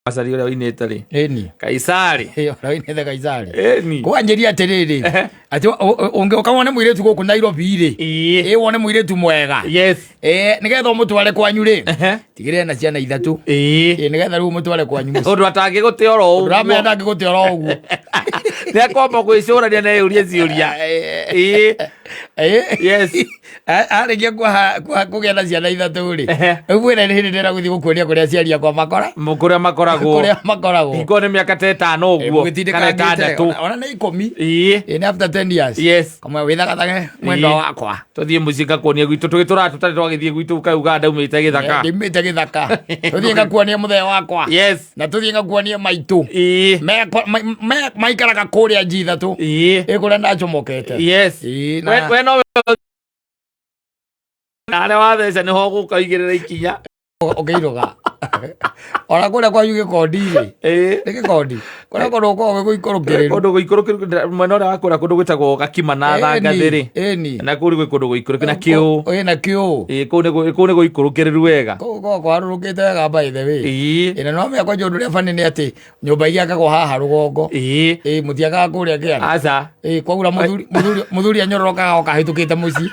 Macari ũrĩa ũinĩte rĩ Ĩni. Kaisari. Ĩyo ũinĩte Kaisari. Ĩni. Kwanjĩria atĩrĩrĩ atĩ ũngĩũka wone mũirĩtu gũkũ Nairobi rĩ, Ĩĩ. ĩ wone mũirĩtu mwega, Yes. ĩ nĩgetha ũmũtware kwanyu rĩ, Ehe. tigĩrĩra na ciana 3. Ĩĩ. Ĩ nĩgetha rĩu ũmũtware kwanyu mũciĩ. Ũndũ atangĩgũte oro ũguo. Ndũramenya ndangĩgũte oro ũguo. Nĩ akwamba gwĩcũrania na eyũrie ciũria. Ĩĩ. Ĩ. Yes. Arĩkia kũgĩa na ciana 3 rĩ, Ehe. rĩu mwĩre nĩ hĩndĩ ndĩrenda gũthiĩ gũkuonia kũrĩa aciari akwa makora Kũrĩa makoragwo. Kũrĩa makoragwo. Hingo nĩ mĩaka ta 5 ũguo. Kana Mũgĩtindĩkangĩte 6. ona nĩ 10. Ĩĩ. Ĩ nĩ after 10 years. Yes. Kamwe wĩthagathage mwendwa Ĩĩ. wakwa. Tũthiĩ mũciĩ ngakuonia gwitũ tũgĩtũraga tũtarĩ twagĩthiĩ gwitũ ka Uganda umĩte gĩthaka. Ndimĩte gĩthaka. Tũthiĩ ngakuonia mũthee wakwa. Yes. Na tũthiĩ ngakuonia maitũ. Ĩĩ. Maikaraga kũrĩa G3. Ĩĩ. Ĩ kũrĩa ndacomokete. Yes. Ĩĩ, We no na harĩa watheca nĩho ũgũka ũigĩrĩre ikinya. Ũkĩirũga. Ona kũrĩa kwanyu gĩkondi rĩ. Ĩĩ. Nĩ gĩkondi. Kũrĩa kũndũ gũkoragwo gwĩ gũikũrũkĩrĩru. Kũndũ gũikũrũkĩru mwena ũrĩa wa kũrĩa kũndũ gwĩtagwo Gakima na Thangathĩ rĩ. Ĩni. Na kũu gwĩ kũndũ gũikũrũkĩru na kĩũ. Ĩ na kĩũ. Ĩĩ kũu nĩ gũikũrũkĩrĩru wega. Kũu gũkoragwo kwarũrũkĩte wega by the way. Ĩĩ. Ĩ na nĩwamenya kwanja ũndũ ũrĩa funny nĩ atĩ nyũmba igĩakagwo haha rũgongo. Ĩĩ. Ĩ mũtiakaga kũrĩa kĩanda. Aca. Ĩ kwaura mũthuri anyororokaga oka ahĩtũkĩte mũciĩ.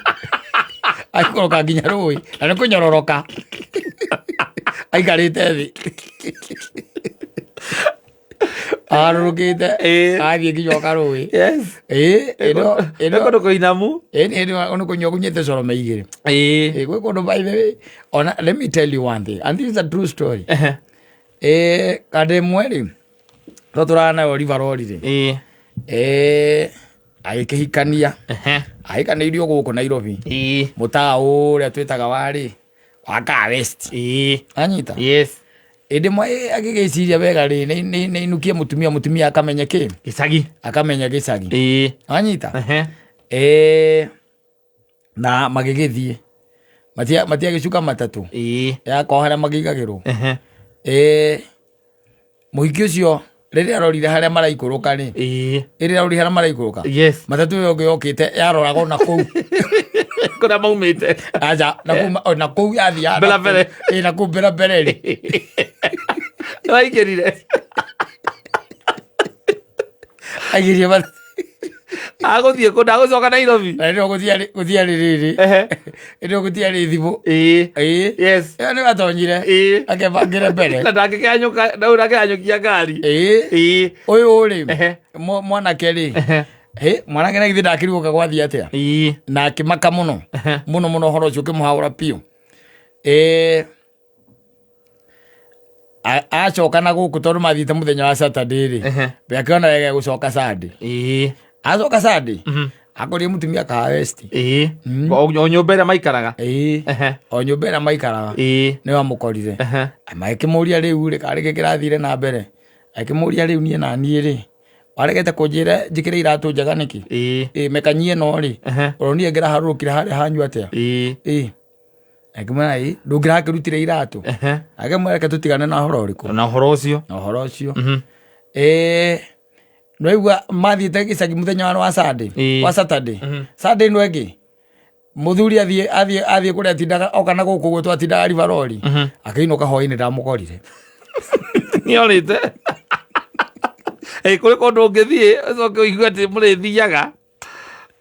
Aikũrũka nginya rũĩ na nĩ kũnyororoka. Aikarĩte thĩ. Arũrũkĩte Ĩĩ. athiĩ nginya oka rũĩ. Yes. Ĩ ĩno Nĩ ĩno kũndũ kũinamu. ĩ ĩno nĩ kũnyua kũnyuĩte corome 2. Ĩĩ. Ĩ gwĩ kũndũ by the way ona let me tell you one thing and this is a true story. Ehe. Ĩ kandĩ ĩmwe rĩ twatũraga nayo River rĩ. Ĩĩ. Ĩ agĩkĩhikania. Ehe. Ahikanĩirio gũkũ Nairobi. Ĩĩ. Mũtaa ũrĩa twĩtaga warĩ wa Kaa West. Ĩĩ. Anyita? Yes. Ĩndĩ mwe agĩgĩciria wega rĩ nĩ inukie mũtumia, mũtumia akamenye kĩ? Gĩcagi. Akamenya gĩcagi. Ĩĩ. Anyita? Ehe. Ĩ na magĩgĩthiĩ. Matiagĩcuka matatũ. Ĩĩ. Yakorwo harĩa makĩigagĩrwo. Ehe. Ĩ mũhiki ũcio rĩrĩa arorire harĩa maraikũrũka rĩ. Ĩĩ. Rĩrĩa arorire harĩa maraikũrũka. Yes. Matatũ ĩyo ĩngĩ yokĩte yaroraga ona kũu. Kũrĩa maumĩte. Aca, na kũu ona kũu yathiaga Mbere na kũu. mbere. Ĩ, na kũu mbere mbere rĩ. Nĩwaingĩrire. Aingĩrire Agũthiĩ kũ ndagũcoka Nairobi. Na rĩrĩa gũtiarĩ rĩrĩ. Ehe. Rĩrĩa gũtiarĩ thimũ. Ĩĩ. Ĩĩ. Yes. Ĩyo nĩ watonyire. Ĩĩ. Akebangĩre mbere. Na ndangĩkĩhanyũka, na ndangĩhanyũkia ngari. Ĩĩ. Ĩĩ. Ũyũ rĩ, Ehe. mwanake rĩ. Ehe. Hĩ, mwanake na githĩ ndakĩrigũka gwathiĩ atĩa? Ĩĩ. Na akĩmaka mũno. Ehe. Mũno mũno ũhoro ũcio ũkĩmũhaũra biũ. Ĩĩ. Acoka na gũkũ tondũ mathiĩte mũthenya wa Saturday rĩ. Ehe. Be akĩona wega gũcoka Sunday. Ĩĩ. Acoka Sunday. Mhm. Akorire mũtumia Kahawa West. Ĩĩ. O nyũmba ĩrĩa maikaraga. Ĩĩ. Ehe. O nyũmba ĩrĩa maikaraga. Ĩĩ. Nĩ wamũkorire. Ehe. Magĩkĩmũria rĩu rĩ, karĩ kĩ kĩrathire na mbere. Akĩmũria rĩu niĩ na niĩ rĩ, waregete kũnjĩra njĩkĩre iratũ njega nĩkĩ? Ĩĩ. Ĩĩ mekanyie no rĩ. Ehe. Ũronire ngĩraharũrũkire harĩa hanyu atĩa? Ĩĩ. Ĩĩ. Akĩmwĩra ĩĩ, ndũngĩrakĩrutire iratũ. Ehe. Akĩmwĩra reke tũtigane na ũhoro ũrĩkũ? Na ũhoro ũcio. Na ũhoro ũcio. Mhm. Ĩĩ nĩwaigua mathiĩte gĩcagi mũthenya wa Sunday, Ĩĩ. wa Saturday. Mhm. Sunday ĩno ĩngĩ mũthuri athiĩ kũrĩa atindaga oka na gũkũ ũguo twatindaga Rivaroli. Mhm. Akĩinũka hwainĩ ndamũkorire. Nĩorĩte. Ĩ kũrĩ kũndũ ũngĩthiĩ ũcoke ũigue atĩ mũrĩthiaga.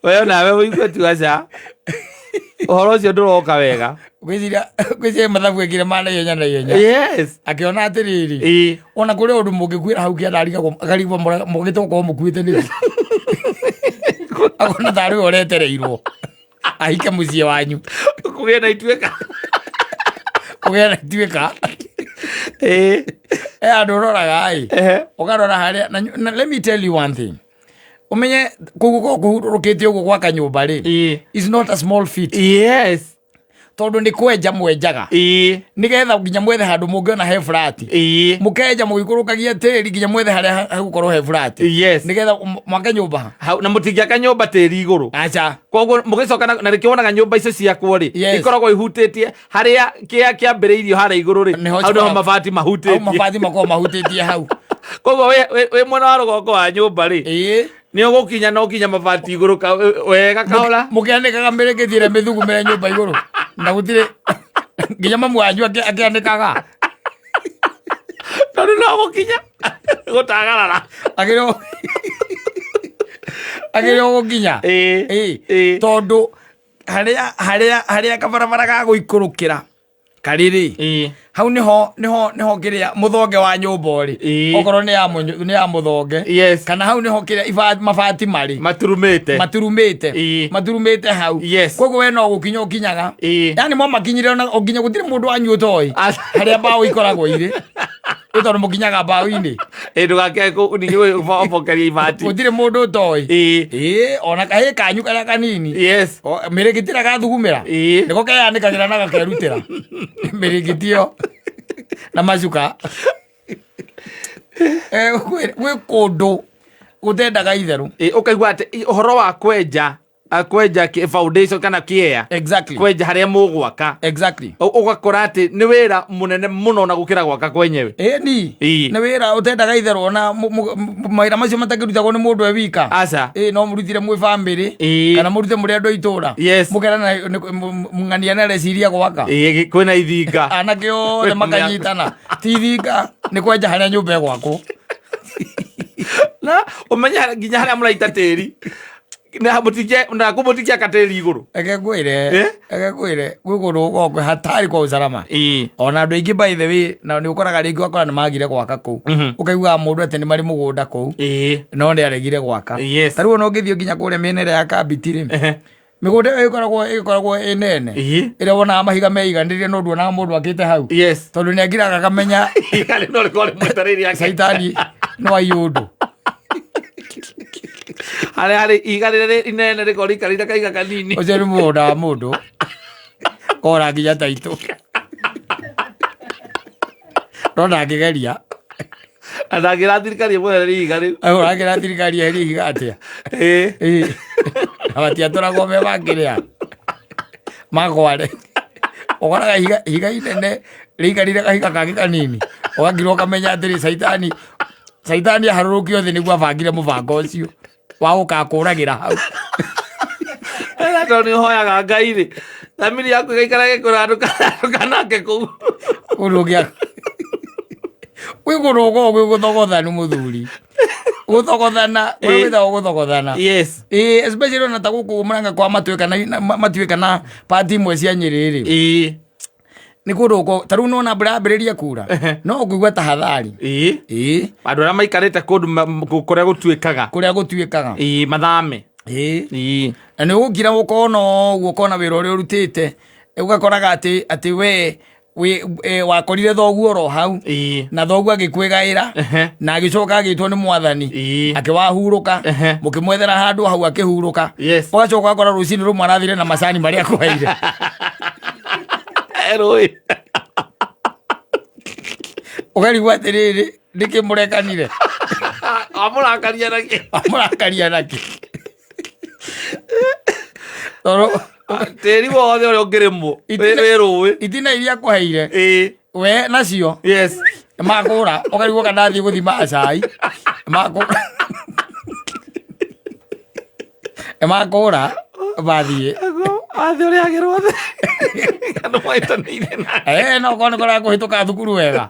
We nawe ũigue tu aca. Ũhoro ũcio ndũroka wega. Ngwĩciria mathabu ekire ma naihenya naihenya. Yes. Akĩona atĩrĩrĩ. Ĩĩ. Ona kũrĩ ũndũ mũngĩkuĩra hau kĩanda arigagwo akarigwo mũgĩte gũkorwo mũkuĩte nĩkĩ. Akona tarĩ we ũretereirwo. Ahike mũciĩ wanyu. Kũgĩe na ituĩka. Kũgĩe na ituĩka. Ĩĩ. He handũ ũroraga ĩ. Ehe. Ũkarora harĩa na let me tell you one thing. Ũmenye kũu gũkoragwo kũhurũkĩte ũguo gwaka nyũmba rĩ. Ĩĩ. Is not a small feat. Yes. Tondũ nĩ kwenja mwenjaga. Ĩĩ. Nĩgetha nginya mwethe handũ mũngĩona he flat. Ĩĩ. Mũkenja mũgĩikũrũkagia tĩri nginya mwethe harĩa hagũkorwo he flat. Yes. Nĩgetha mwake nyũmba. Hau na mũtingĩaka nyũmba tĩri igũrũ. Aca. Koguo mũgĩcoka na nĩkĩo wonaga nyũmba icio ciakwo rĩ Yes. ikoragwo ihutĩtie harĩa kĩa kĩambĩrĩirio harĩa igũrũ rĩ Nĩho hau nĩho cikoragwo. mabati Hau mahutĩtie. mabati makoragwo mahutĩtie hau. Koguo wĩ mwena wa rũgongo wa nyũmba rĩ Ĩĩ. nĩ ũgũkinya no kinya mabati igũrũ wega kahora. Mũkĩanĩkaga mĩrĩngĩti ĩrĩa mĩthugumĩre nyũmba igũrũ. Na gũtirĩ nginya mamu wanyu akĩanĩkaga. No Tondũ no gũkinya gũtagarara. Agĩrĩirwo agĩrĩirwo gũkinya. Ĩĩ. Ĩĩ. Ĩĩ. Tondũ harĩa harĩa harĩa kabarabara ga gũikũrũkĩra karĩ rĩ, Ĩĩ. hau nĩho nĩho nĩho kĩrĩa mũthonge wa nyũmba ũrĩ. Ĩĩ. Okorwo nĩ ya nĩ ya mũthonge. Yes. Kana hau nĩho kĩrĩa mabati marĩ. Maturumĩte. Maturumĩte. Ĩĩ. Maturumĩte hau. Yes. Koguo we no gũkinya ũkinyaga. Ĩĩ. Yani mo makinyire ona nginya gũtirĩ mũndũ wanyu ũtoĩ Aca. harĩa mbaũ ikoragwo irĩ. Ĩ tondũ mũkinyaga mbaũ-inĩ. Ĩĩ ndũgake ningĩ ũbokeria ibati. Gũtirĩ mũndũ ũtoĩ. Ĩĩ. Ĩĩ, ona kahĩĩ kanyu karĩa kanini. Yes. O, mĩrĩngĩti ĩrĩa gathugumĩra. Ĩĩ. Nĩko keyanĩkagĩra na gakerutĩra. Mĩrĩngĩti ĩyo na macuka. Eh, gwĩ kũndũ gũtendaga itherũ. Ĩĩ, ũkaigua atĩ ũhoro wa kwenja kwenja foundation kana kĩea. Exactly. Kwenja harĩa mũgwaka. Exactly. Ũgakora atĩ nĩ wĩra mũnene mũno na gũkĩra gwaka kwenyewe. Ĩni. Ĩĩ. Nĩ wĩra ũtendaga itherũ ona mawĩra macio matakĩrutagwo nĩ mũndũ e wika. Aca. Ĩĩ, no mũrutire mwĩ bamĩrĩ. Ĩĩ. Kana mũrute mũrĩ andũ a itũra. Yes. Mũkerana ng'ania nĩ areciria gwaka. Ĩĩ, kwĩna ithinga. Anake othe makanyitana. Ti ithinga, nĩ kwenja harĩa nyũmba ĩgwakwo. Na ũmenye nginya harĩa mũraita tĩri. Na mũtinge na kũmũtingia tĩri igũrũ. Reke ngwĩre, Eh? reke ngwĩre, gwĩ kũndũ gũkoragwo kwĩ hatari kwa usalama. Ĩĩ. Ona andũ aingĩ by the way, na nĩ ũkoraga rĩngĩ ũgakora nĩ magire gwaka kũu. Ũkaiguaga mũndũ atĩ nĩ marĩ mũgũnda kũu. Ĩĩ. No nĩ aregire gwaka. Yes. Ta rĩu ona ũngĩthiĩ nginya kũrĩa mĩena ĩrĩa ya Kambiti rĩ, Ehe. mĩgũnda ĩyo ĩkoragwo ĩ nene. Ĩĩ. Ĩrĩa wonaga mahiga meiganĩrie no nduonaga mũndũ akĩte hau. Yes. Tondũ nĩ akiraga akamenya Ihiga no rĩkorwo rĩmwetereire ake. caitani no aiyũndũ. Harĩa harĩ ihiga rĩrĩa inene rĩkorwo rĩikarĩire kahiga kanini. Ũcio nĩ mũgũnda wa mũndũ. Kora nginya taitũ. No ndangĩgeria. Na ndangĩra thirikari ĩmwehererie ihiga rĩu. Ũrangĩra thirikari eherie ihiga atĩa? Ĩĩ. Ĩĩ. Na matiatũragwo me makĩrĩa. Magware. Ũkoraga ihiga inene rĩikarĩire kahiga kangĩ kanini. Ũgakirwo ũkamenya atĩrĩ caitani caitani aharũrũkio thĩ nĩguo abangire mũbango ũcio wa gũkakũragĩra hau. Ĩra tondũ nĩ ũhoyaga Ngai rĩ, thamiri yaku ĩgaikara ĩgĩkwĩra ndũkanake kũu. Kũndũ gĩa gwĩ kũndũ gũkoragwo gwĩ gũthogothanu mũthuri. Gũthogothana, kũrĩa gwĩtagwo gũthogothana. Yes. Ĩĩ, especially ona ta gũkũ Murang'a kwa Matuĩka na Matuĩka na part imwe cia Nyĩrĩ rĩ. Ĩĩ. Nĩ kũndũ gũkoragwo ta rĩu nĩwona mbura yambĩrĩria kura, no ũkũigua ta hathari. Ĩĩ. Ĩĩ. Andũ arĩa maikarĩte kũndũ kũrĩa gũtuĩkaga. Kũrĩa gũtuĩkaga. Ĩĩ, mathame. Ĩĩ. Ĩĩ. Na nĩ ũgũkira ũkona ũguo ũkona wĩra ũrĩa ũrutĩte, ũgakoraga atĩ atĩ we wakorire thoguo oro hau. Ĩĩ. Na thoguo agĩkwĩgaĩra, Ehe. na agĩcoka agĩtwo nĩ mwathani. Ĩĩ. Akĩwahurũka, Ehe. mũkĩmwethera handũ hau akĩhurũka. Yes. Ũgacoka ũgakora rũcinĩ rũmwe arathire na macani marĩa akũheire. Rũĩ. Ũkarigwo atĩrĩrĩ, nĩkĩ mũrekanire? Wamũrakaria nakĩ? Wamũrakaria nakĩ? Tondũ Tĩri wothe ũrĩa ũngĩrĩmwo wĩ rũĩ. Itina iria akũheire, Ĩĩ. we nacio Yes. makũra, ũkarigwo kana athiĩ gũthima cai. Makũra. Makũra mathiĩ. Athiĩ ũrĩa agĩrwo thĩ. Andũ mahĩtanĩire nake. No korwo nĩ kũraya kũhĩtũka thukuru wega.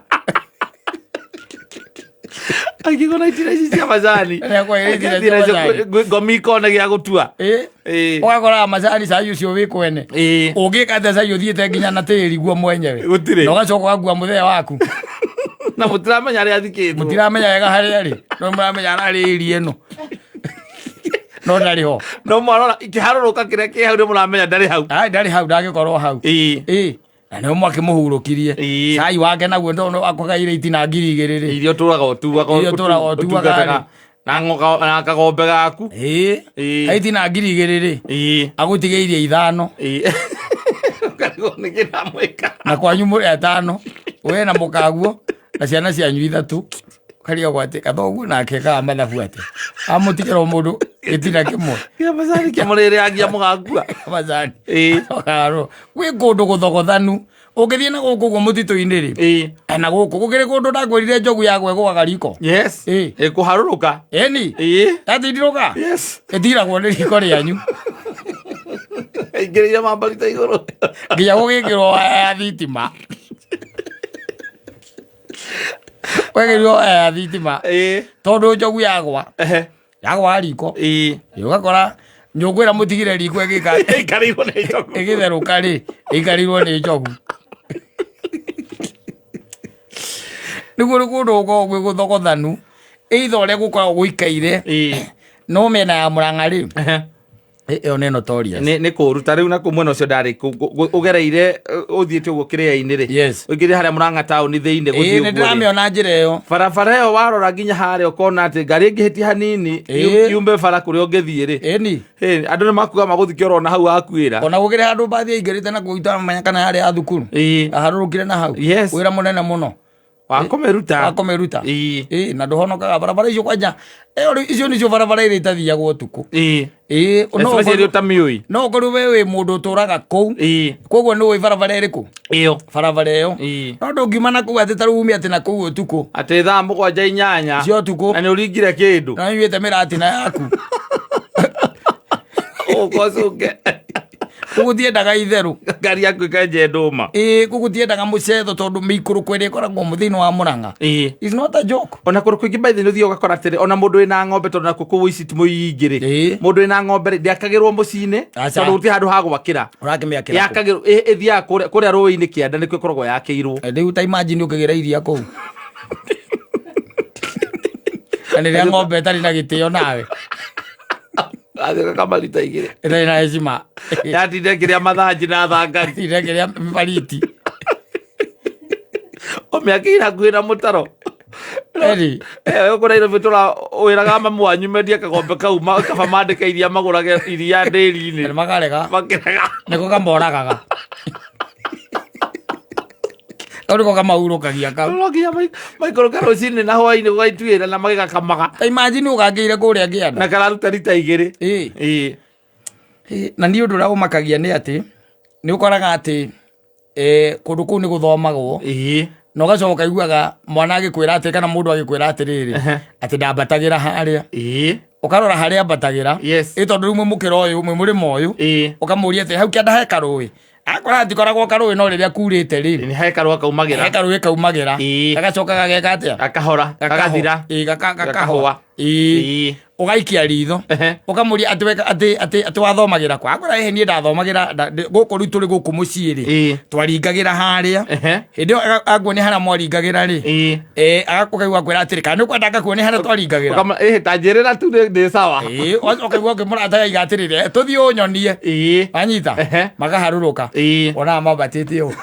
Angĩkorwo na itina ici cia macani. Nĩ akwĩra itina cia Itina icio macani. ngomi ikona gĩa gũtua. Ĩĩ. Ĩĩ. Ũgakoraga macani cai ũcio wĩ kwene. Ĩĩ. Ũngĩka atĩa cai ũthiĩte nginya na tĩri guo mwenyewe. Gũtirĩ. Na ũgacoka ũgakua mũthee waku. Na mũtiramenya harĩa athikĩtwo. Mũtiramenya wega harĩa arĩ. No mũramenya ararĩ area ĩno. No ndarĩ ho. No mwarora ikĩharũrũka kĩrĩa kĩ hau nĩ mũramenya ndarĩ hau. Ai, ndarĩ hau, ndangĩkorwo hau. Ĩĩ. Ĩĩ. Na nĩo mwakĩmũhurũkirie. Ĩĩ. Cai wake naguo tondũ akũgaire itina ngiri igĩrĩ rĩ. Iria ũtũraga ũtuaga. Iria ũtũraga ũtuaga rĩ. Na na kagombe gaku. Ĩĩ. Ĩĩ. Ai itina ngiri igĩrĩ rĩ. Ĩĩ. Agũtigĩirie ithano. Ĩĩ. Ũkarigwo nĩkĩ ndamwĩka. Na kwanyu mũrĩ atano. We na mũkaguo na ciana cianyu ithatũ. Ũkarigagwo atĩ kathoguo nake kaga mathabu atĩ. Amũtigĩra o mũndũ gĩtina kĩmwe. Kĩa macani kĩmũrĩrĩangia mũgakua. Macani. Ĩĩ. Ũkarwo. Gwĩ kũndũ gũthogothanu. Ũngĩthiĩ na gũkũ ũguo mũtitũ-inĩ rĩ. Ĩĩ. Na gũkũ gũkĩrĩ kũndũ ndakwĩrire njogu ya gwegũaga riko. Yes. Ĩĩ. Ĩĩ, kũharũrũka. Ĩni. Ĩĩ. Yatindirũka? Yes. Ĩtiragwo nĩ riko rĩanyu. Aingĩrĩire mambarita igũrũ. Nginya gũgĩkĩrwo waya ya thitima. Wekĩrirwo waya ya thitima. Ĩĩ. Tondũ njogu yagwa. Ehe. Yagwa riko. Ĩĩ. Ũgakora nyũngũ ĩrĩa mũtigire riko ĩgĩka Ĩikarĩirwo nĩ njogu. ĩgĩtherũka rĩ ĩikarĩirwo nĩ njogu. Nĩguo nĩ kũndũ gũkoragwo gwĩ gũthogothanu either ũrĩa gũkoragwo gũikaire Ĩĩ. no mĩena ya Mũrang'a rĩ Ehe. ĩyo nĩ notorious. Nĩ kũru ta rĩu nakuo mwena ũcio ndarĩ ũgereire ũthiĩte ũguo kĩrĩa-inĩ rĩ. Yes. Ũingĩrire harĩa Mũrang'a taũni thĩinĩ Ĩĩ gũthiĩ nĩ ũguo rĩ. ndĩramĩona njĩra ĩyo. Barabara ĩyo warora nginya harĩa ũkona atĩ ngari ĩngĩhĩtia hanini Ĩĩ. yume bara kũrĩa ũngĩthiĩ rĩ. Ĩni. Ĩ, andũ nĩ makuga magũthiĩ orona hau wakuĩra. Ona gũkĩrĩ handũ mbathi yaingĩrĩte na kũu itaramenya kana yarĩ ya thukuru. Ĩĩ. Aharũrũkire na hau. Yes. Wĩra mũnene mũno. Wa kũmĩruta. Wa kũmĩruta. Ĩĩ. Ĩĩ na ndũhonokaga barabara icio kwanja ĩyo rĩu icio nĩcio barabara iria itathiagwo ũtukũ. Ĩĩ. Ĩĩ no Especially ũkorwo- ũtamiũĩ. no ũkorwo we wĩ mũndũ ũtũraga kũu. Ĩĩ. Koguo nĩ ũĩ barabara ĩrĩkũ? Ĩyo. Barabara ĩyo. Ĩĩ. No ndũngiuma na kũu atĩ ta rĩu ume atĩ na kũu ũtukũ. Atĩ thaa 7 8. Cia ũtukũ. Na nĩ ũringire kĩndũ. Na nĩũnyuĩte mĩratina yaku. Ũka ũcunge. Kũu gũtiendaga itherũ. Ngari yaku ĩkenje ndũma. Ĩĩ kũu gũtiendaga mũcetho tondũ mĩikũrũko ĩrĩa ĩkoragwo thĩinĩ wa Mũrang'a. Ĩĩ. It's not a joke. Ona kũndũ kũingĩ by the way nĩ ũthiaga ũgakora atĩrĩ ona mũndũ wĩna ng'ombe tondũ nakuo kũu ici ti mũingĩ rĩ. Ĩĩ. Mũndũ wĩna ng'ombe rĩ ndĩakagĩrwo mũciĩ-inĩ Aca. tondũ gũtirĩ handũ ha gwakĩra. Ũrakĩmĩakĩra kũ? Yakagĩrwo ĩthiaga kũrĩa rũĩ-inĩ kĩanda nĩkuo ĩkoragwo yakĩirwo. Rĩu ta imagine ũkĩgĩra iria kũu. Na rĩrĩa ng'ombe ĩtarĩ na gĩtĩo nawe. Athiĩ kamarita igĩrĩ. Ĩtarĩ na heshima. Yatinda ĩkĩrĩa mathanji na thangari. Yatinda ĩkĩrĩa bariti. Ũmĩakĩire hakuhĩ na mũtaro. Eri. Gũkũ Nairobi tũra wĩraga mamu wanyu mendie kagombe kau kaba mandĩke iria magũrage iria ndĩri-inĩ. Nĩ makarega. Makĩrega. Nĩko kamoragaga. Kau nĩko kamahurũkagia kau. No nginya maikũrũke rũcinĩ na hwainĩ gũgaituĩra na magĩgakamaga. Ta imagine ũgakĩire kũrĩa kĩanda. Na kararuta rita 2. Ĩĩ. Ĩĩ. Ĩĩ, na niĩ ũndũ ũrĩa ũmakagia nĩ atĩ nĩ ũkoraga atĩ kũndũ kũu nĩ gũthomagwo. Ĩĩ. Na ũgacoka ũkaiguaga mwana agĩkwĩra atĩ kana mũndũ agĩkwĩra atĩrĩrĩ, atĩ ndambatagĩra harĩa. Ĩĩ. Ũkarora harĩa ambatagĩra. Yes. Ĩ tondũ rĩu mwĩ mũkĩra ũyũ, mwĩ mũrĩmo ũyũ. Ĩĩ. Ũkamũria atĩ hau kĩanda he karũĩ. Akora hatikoragwo karũĩ no rĩrĩa kurĩte rĩ. Nĩ he karũa kaumagĩra. He karũĩ kaumagĩra. Ĩĩ. Gagacoka gageka atĩa? Gakahora, gagathira. Ĩĩ, gakahũa. Gakahũa. Ĩĩ. Ĩĩ. Ũgaikia ritho. Ehe. Ũkamũria atĩ weka atĩ atĩ atĩ wathomagĩra kũ? Akwĩra ĩhĩ niĩ ndathomagĩra gũkũ rĩu tũrĩ gũkũ mũciĩ rĩ. Ĩĩ. Twaringagĩra harĩa. Ehe. Hĩndĩ ĩyo anguonia harĩa mwaringagĩra rĩ. Ĩĩ. Ũkaigua akwĩra atĩrĩ, kana nĩ ũkwenda ngakuonia harĩa twaringagĩra? Ĩhĩ, ta njĩrĩra tu ndĩ sawa. Ĩĩ, ũkaigua ũkĩmũrata aiga atĩrĩrĩ, tũthiĩ ũnyonie. Ĩĩ. Wanyita? Ehe. Makaharũrũka. Ĩĩ. Wonaga mambatĩte ũũ.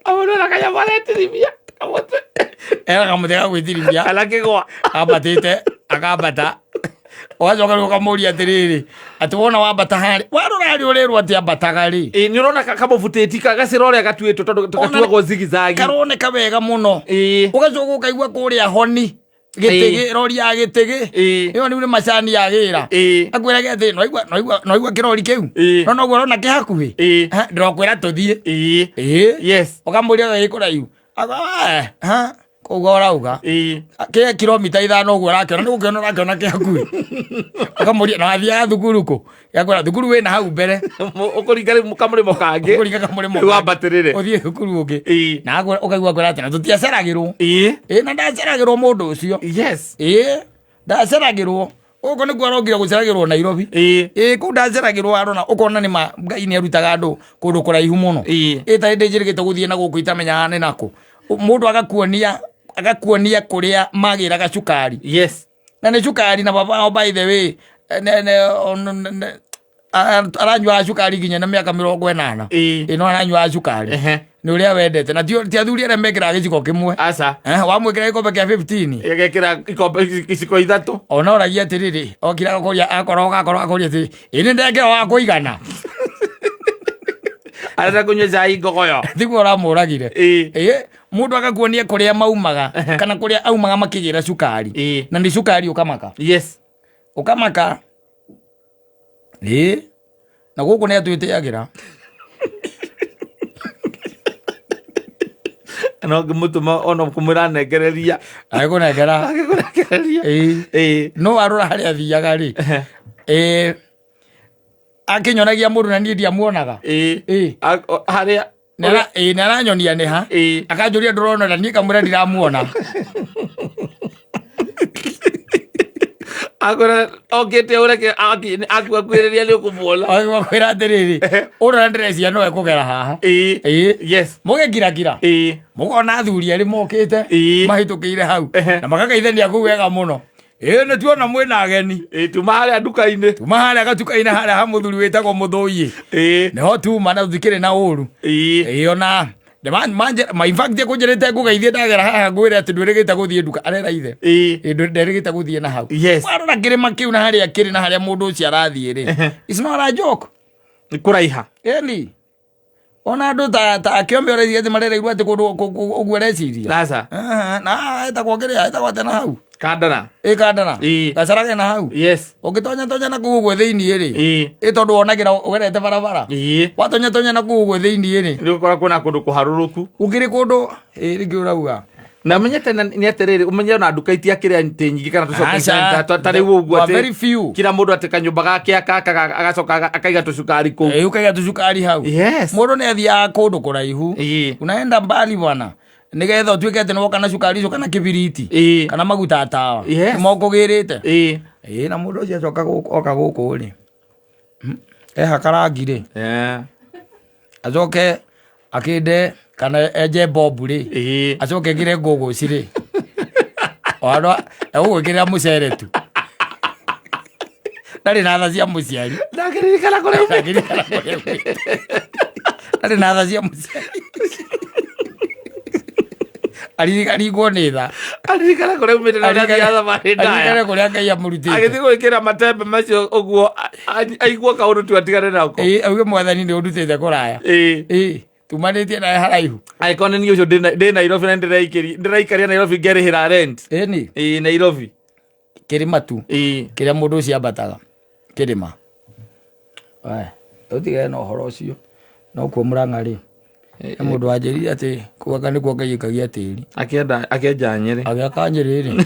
Amũndũ ena kanyamũ aretirimia, kamũtĩ. Ena kamũtĩ ga gwĩtirimia. Kana kĩgwa. Ambatĩte, akambata. Ũgacoka rĩu ũkamũria atĩrĩrĩ, atĩ wona wambata harĩa, warora harĩa ũrerwo atĩ ambataga rĩ. Ĩĩ, nĩ ũrona kamũbutĩti gacĩra ũrĩa gatuĩtwo tondũ Ona gatuagwo zigzag. Karoneka wega mũno. Ĩĩ. Ũgacoka ũkaigua kũrĩa honi. Gĩtĩgĩ, rori ya gĩtĩgĩ. Ĩĩ. Ĩyo rĩu nĩ macani yagĩra. Ĩĩ. Akwĩrage atĩ no waigua kĩrori kĩu. Ĩĩ. No noguo ũrona kĩ hakuhĩ. Ĩĩ. Ha, ndĩrokwĩra tũthiĩ. Ĩĩ. Ĩĩ. Yes. Ũkamũria gĩ kũraihu. Ha, koguo ũrauga. Ĩĩ. Kĩ kilomita 5 ũguo ũrakĩona, nĩ gũkĩona ũrakĩona kĩ hakuhĩ. Ũkamũria, na wathiaga thukuru kũ? Gakwĩra thukuru wĩna hau mbere. Ũkũringa rĩu kamũrĩmo kangĩ. Ũkũringa kamũrĩmo Rĩu kangĩ. wambatĩrĩre. Ũthiĩ thukuru ũngĩ. Ĩĩ. Na ũkaigua akwĩra atĩ na tũtiaceragĩrwo. Ĩĩ. Ĩĩ, na ndaceragĩrwo mũndũ ũcio. Yes. Ĩĩ, ndaceragĩrwo. Gũkũ nĩkuo arokire gũceragĩrwo Nairobi. Ĩĩ. Ĩĩ, kũu ndaceragĩrwo arona, ũkona nĩ ma Ngai nĩ arutaga andũ kũndũ kũraihu mũno. Ĩĩ. Ĩĩ, ta hĩndĩ njĩrĩgĩte gũthiĩ na gũkũ itamenyaga nĩ nakũ. Mũndũ agakuonia kũrĩa magĩraga cukari. Yes. Na nĩ cukari na baba wao by the way, aranyuaga cukari nginya na mĩaka 80. Ĩĩ. Ĩĩ, no aranyuaga cukari. Ehe. Nĩ ũrĩa wendete. Na ti athuri arĩa mekĩraga gĩciko kĩmwe. Aca. Wamwĩkĩra gĩkombe kĩa 15. Ĩgekĩra ikombe iciko 3. Ona oragia atĩrĩrĩ, okira agakũria, akoroga, akoroga, akũria atĩrĩ, ĩ nĩ ndekĩra wa kũigana. Arenda kũnyua cai ngogoyo. Tiguo ũramũragire. Ĩĩ. Ĩĩ, mũndũ agakuonia kũrĩa maumaga, kana kũrĩa aumaga makĩgĩra cukari. Ĩĩ. Na nĩ cukari ũkamaka. Yes. Ũkamaka. Ĩĩ. Na gũkũ nĩ atwĩtĩagĩra. No ngĩmũtũma ona kũmwĩra nengereria. Agĩkũnengera. Agĩkũnengereria. Ĩĩ. Ĩĩ. No warora harĩa athiaga rĩ. Ĩĩ. Akĩnyonagia mũndũ na niĩ ndiamuonaga. Ĩĩ. Ĩĩ. Harĩa Ĩĩ, nĩ aranyonia nĩ ha. Ĩĩ. Akanjũria ndũrona na niĩ ngamwĩra ndiramuona. Akwĩra okĩte ũreke akuakuĩrĩria nĩ ũkũmuona. Akwĩra atĩrĩrĩ, ũrona ndĩreciria no ekũgera haha. Ĩĩ. Ĩĩ. Yes. Mũgĩkirakira. Ĩĩ. Mũkona athuri erĩ mokĩte. Ĩĩ. Mahĩtũkĩire hau. Ehe. Na makagaithania kũu wega mũno. Ĩĩ nĩ tuona mwĩna ageni. Ĩĩ tuma harĩa nduka-inĩ. Tuma harĩa gatuka-inĩ harĩa ha mũthuri wĩtagwo Mũthũiĩ. Ĩĩ. Nĩho tuma na tũtikĩrĩ na ũru. Ĩĩ. Ĩĩ ona in fact ekũnjĩrĩte ngũgeithie ndagera haha ngwĩre atĩ ndwĩrĩgĩte gũthiĩ nduka arera ithe. Ĩĩ. Ĩĩ nderĩgĩte gũthiĩ na hau. Yes. Warora kĩrĩma kĩu na harĩa kĩrĩ na harĩa mũndũ ũcio arathiĩ rĩ. It's not a joke. Nĩ kũraiha. Ĩni. Ona andũ ta akĩombe ũraithia atĩ marereirwo atĩ kũndũ ũguo areciria. Aca. Aha, na etagwo kĩrĩa etagwo atĩa na hau. Kandara. Ĩ kandara. Ĩĩ. Gacarage na hau. Yes. Ũngĩtonya tonya na kũu ũguo thĩinĩ rĩ. Ĩĩ. Ĩ tondũ wonagĩra ũgerete barabara. Ĩĩ. Watonya tonya na kũu ũguo thĩinĩ rĩ. Nĩ ũgũkora kwĩna kũndũ kũharũrũku. Gũkĩrĩ kũndũ ĩ rĩngĩ ũrauga. Na ũmenye tena nĩ atĩrĩrĩ ũmenye ona nduka itiakĩrĩ atĩ nyingĩ kana tũ shopping Aca. center ta rĩu ũguo Wa very atĩ few. kila mũndũ atĩ kanyũmba gake akaka agacoka akaiga tũcukari kũu. Ĩ ũkaiga tũcukari hau. Yes. Mũndũ nĩ athiaga kũndũ kũraihu. Ĩĩ. Unaenda mbali bwana. Nĩgetha ũtuĩke atĩ nĩwoka na cukari ũcio kana kĩbiriti. Ĩĩ. Kana maguta tawa. Yes. Nĩmokũgĩrĩte. Ĩĩ. Ĩĩ na mũndũ ũcio acoka gũkũ oka gũkũ rĩ. Ehaka rangi rĩ. Yeah. Acoke akĩnde kana enje bobu rĩ. Ĩĩ. Acoke ekĩre ngũngũci rĩ. Ona egũgwĩkĩrĩra mũcere tu. Ndarĩ na tha cia mũciari. Ndakĩririkana kũrĩa umĩte. Ndakĩririkana kũrĩa umĩte. Ndarĩ na tha cia mũciari. Aririkaningwo nĩ tha. Aririkana kũrĩa umĩte na ũrĩa thabarĩ ndaya. Aririkane kũrĩa Ngai amũrutĩte. Agĩthiĩ gwĩkĩra matembe macio ũguo aigua kaũndũ tu atigane nako. Ĩĩ auge mwathani nĩ ũndutĩte kũraya. Ĩĩ. Ĩĩ tumanĩtie nawe haraihu. Angĩkorwo nĩ niĩ ũcio ndĩ Nairobi na ndĩraikaria Nairobi ngerĩhĩra rent. Ĩni Ĩĩ Nairobi. kĩrĩma tu. Ĩĩ. Kĩrĩa mũndũ ũcio ambataga kĩrĩma. Tũtigane na ũhoro ũcio. No kuo Mũrang'a rĩ. He mũndũ wanjĩrire atĩ kũu anga nĩkuo Ngai aikagia tĩri. Akĩenda akĩenja Nyĩrĩ. Agĩaka Nyĩrĩ rĩ.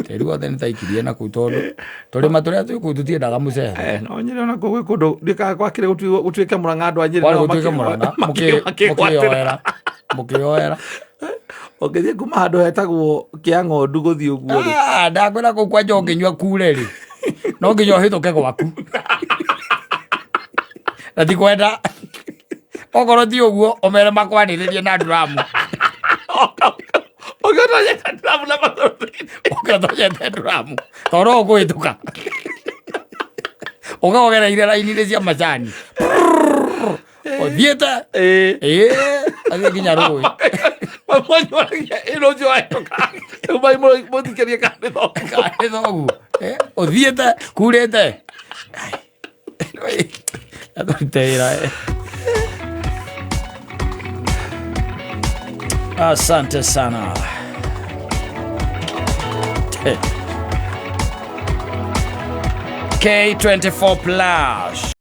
Tĩri wothe nĩtaikirie na kũu tondũ tũrĩma tũrĩa twĩ kũu tũtiendaga mũcere. No Nyĩrĩ ona kũu gwĩ kũndũ ndikaga gwakĩrĩ gũtuĩke Mũrang'a andũ a Nyĩrĩ Kwarĩ nao gũtuĩke Mũrang'a makĩgwatĩra. mũkĩyoera. Mũkĩyoera. Ũngĩthiĩ kuma handũ hetagwo kĩa ng'ondu gũthiĩ ũguo rĩ. Ndakwĩra kũu kwanja ũngĩnyua kure rĩ. No nginya ũhĩtũke gwaku. Na ti kwenda. Okorwo ti ũguo ũmere makwanĩrĩrie na nduramu. Ũngĩtonyete nduramu na magũrũ. Ũngĩtonyete nduramu. Tondũ no ũkũhĩtũka. Ũka ũgereire raini-inĩ cia macani. Ũthiĩte. Ĩĩ. Ĩĩ, athiĩ nginya rũĩ. Mamũnyoragia ĩno ũcio wahĩtũka. Rĩu mai mũthikĩrie kana nĩ thoguo. Kana nĩ thoguo. Ũthiĩte kurĩte. Atũrute wĩra. Asante sana. K24 Plus.